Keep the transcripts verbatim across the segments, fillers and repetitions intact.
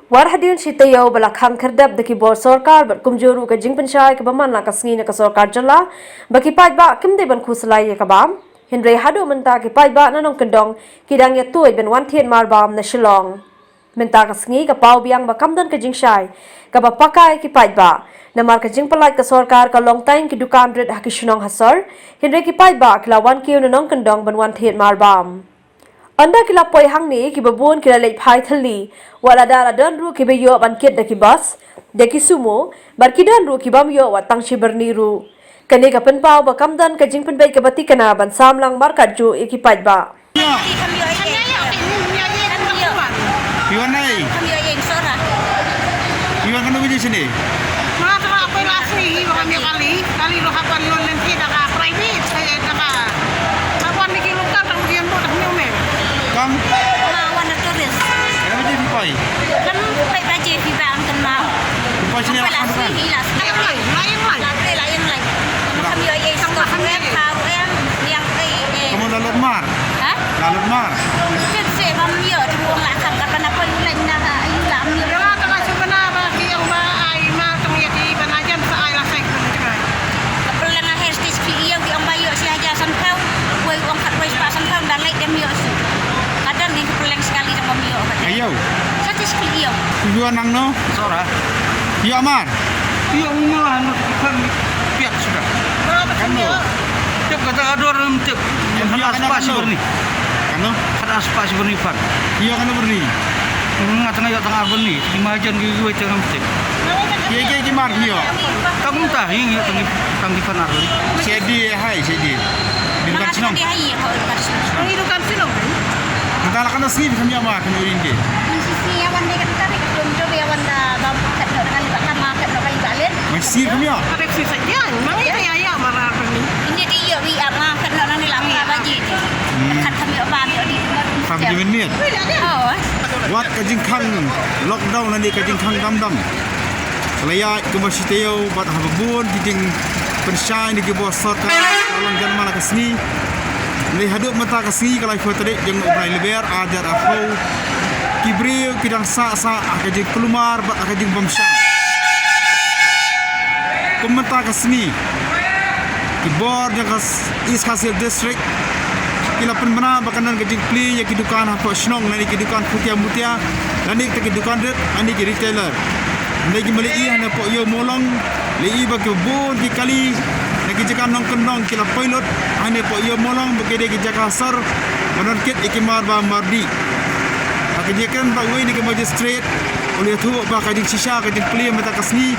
War hadien shi taïew ba la khang khyrdep da ki bor sorkar bad kumjuh ruh ka jingpynshai kaba man la ka sngi na ka sorkar jylla ba ki paidbah kim dei ban khuslai ïa ka bam. Hynrei haduh mynta ki paidbah na Nongkyndong ki dang ïa tuid ban wan thied marbam na Shillong. Mynta ka sngi ka paw biang ba kam don ka jingshai kaba paka ïa ki paidbah. Namar ka jingpynlait ka sorkar ka long tang ki dukan rit ha ki shnong ha sor. Hynrei ki paidbah ki la wan kiew na Nongkyndong ban wan thied marbam. Ynda ki la poi hangne kiba bun ki la leit phai thylli. Wat lada la don ruh kiba ïoh ban kit da ki bus, da ki sumo, bad ki don ruh kibym ïoh wat tang shi byrni ruh. Kane ka pynpaw ba kam don ka jingpynbeit kaba thikna ban sam lang markatjuh ïa ki paidbah. Phi wan naei? Phi wan kano ka jingshane? Nga tang la poi la sngi hi ba ngam ïoh kali, kali ruh hap ban ïoh lynti da ka private, eh, da ka. Hap wan da ki local tang ba ki ïoh buh da ka ïoh mem. Kong? Nga wan da tourist. Kano ka jingphi poi? Kan poi ba je phi ba ang kan mau. Phi poi shane la khan kan? Hi la sngi. Ai, ai, ai, ai. La pre la ïeng lai. Kam ïoh ei, kam ïoh ei. Kam ïoh ei. Ka mon la lut mar. Ha? La lut mar. Tip se bam ïoh, tip wong la kham, ka pan apoi u leng na ka, ayu la am ïoh. Ïa la tang ka shu bana ba ki ong ba ai mar tang ïa ki ban ajan sa ai la sek tang jngai. Ka pyleng a heritage ki ïoh ki ong ba ïoh shi hajar san phew, wei ong khat wei spah san phew, da leit dem ïoh shi. Ka don ni ka pyleng sekali tang bam ïoh ka. Ayo. Sa tis ki ïoh. Ïoh nang no? Sora. Ïoh mar. Ïoh mar no kan piat sudah. Kan no. Tip kata ador tip. Ïoh kata spah si berni. Kano? Khat ar spah shi byrni pat. Ïoh kano byrni? Nga tang ïoh tang ar byrni. Ki mahajan ki wei tang am tip. Ki, ki, ki mar ïoh. Tang kumta, ïoh, ïoh tang, tang ki pan ar byrni. Shedi hai, shedi. Di dukan shnong. Shedi hai, ïoh, dukan shnong. Ngi dukan shnong. Ngi ta la kano sngi kam ïoh mar, kam ïoh ring ki. Ngi shi sngi ïa wan dei ka dukan, ka dukan ïa wan da bam kat no dengan ba kam kat no kai ba len. Ngi shi kam ïoh. Ada sih saja. Nang ïa ïa ïa mar ar byrni. Ini dia ïoh wi ama kat no nang ni la mar ba ji. Hmm. Kat kam ïoh bam ïoh di. Kam ïoh minit. Oh. Wat ka jingkhang lockdown lane ka jingkhang dam dam. Ka la ïaid kumba shi taïew bad haba bun ki jingpynshai na ki bor sorkar ka long jan man la ka sngi. Lei haduh mynta ka sngi ka laiphew tarik jong u bnai Lber ar hajar arphew. Ki briew ki dang sah sah ha ka jingkulmar bad ha ka jingbymshai. Kum mynta ka sngi ki bor jong ka East Khasi Hills District ki la pynbna ba kan don ka jingplie ïa ki dukan hapoh shnong lane ki dukan khutia mutia lane kita ki dukan rit lane ki retailer. Hynrei ki ma lei hangne hapoh Ïew Mawlong lei ba ki bun ki kali na ki jaka nongkyndong ki la poi lut hangne hapoh Ïew Mawlong ba ki dei ki jaka sor ba don kit ïa ki mar bam mar dih. Ha ka jingkren bad uwei na ki magistrate u la ïathuh ba ka jingshisha ka jingplie mynta ka sngi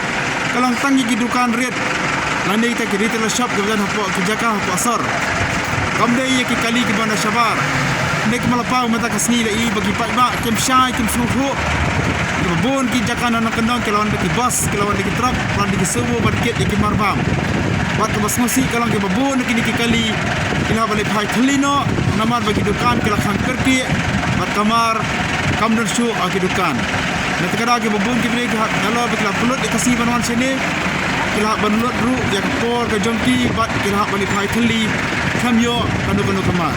ka long tang ïa ki dukan rit lane kita ki retailer shop kiba don hapoh ki jaka hapoh sor. Kam dei ïa ki kali kiba na shabar. Hynrei ki ma la paw mynta ka sngi la i ba ki paidbah kim shai kim sngewthuh. Kiba bun ki jaka na nongkyndong ki la wan da ki bus, ki la wan da ki truck, wan da ki sumo ban kit ïa ki mar bam. Bad kaba sngewsih ka long kiba bun na kine ki kali ki la hap ban leit phai thylli noh namar ba ki dukan ki la khang kyrkieh bad ka mar kam don shuh ha ki dukan. Na kata ka daw kiba bun ki briew ki hap ïalor ba ki la pynlut ïa ka sngi ban wan shane. Ki la hap ban lut ruh ïa ka por ka jong ki bad ki la hap ban leit phai thylli. Kam ïoh kano kano ka mar.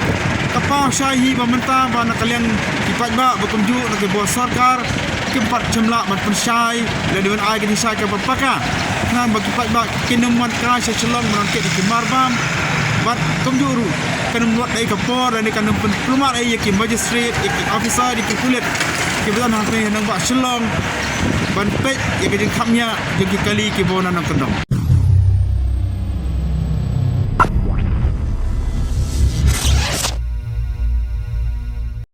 Ka paw shai hi ba mynta ba na ka liang ki paidbah ba kumjuh na ki bor sorkar kim pat shym lah ban pynshai lane ban ai ka jingshai kaba paka. Khnang ba ki paidbah kin ym wan kai sha Shillong ban wan kit ïa ki mar bam. Bad kumjuh ruh kan ym wad ei ka por lane kan ym pynkulmar ei ïa ki magistrate, ïa ki officer, ïa ki pulit kiba don hangne ha nongbah Shillong ban peit ïa ka jingkhapngiah jong ki kali kiba wan na nongkyndong.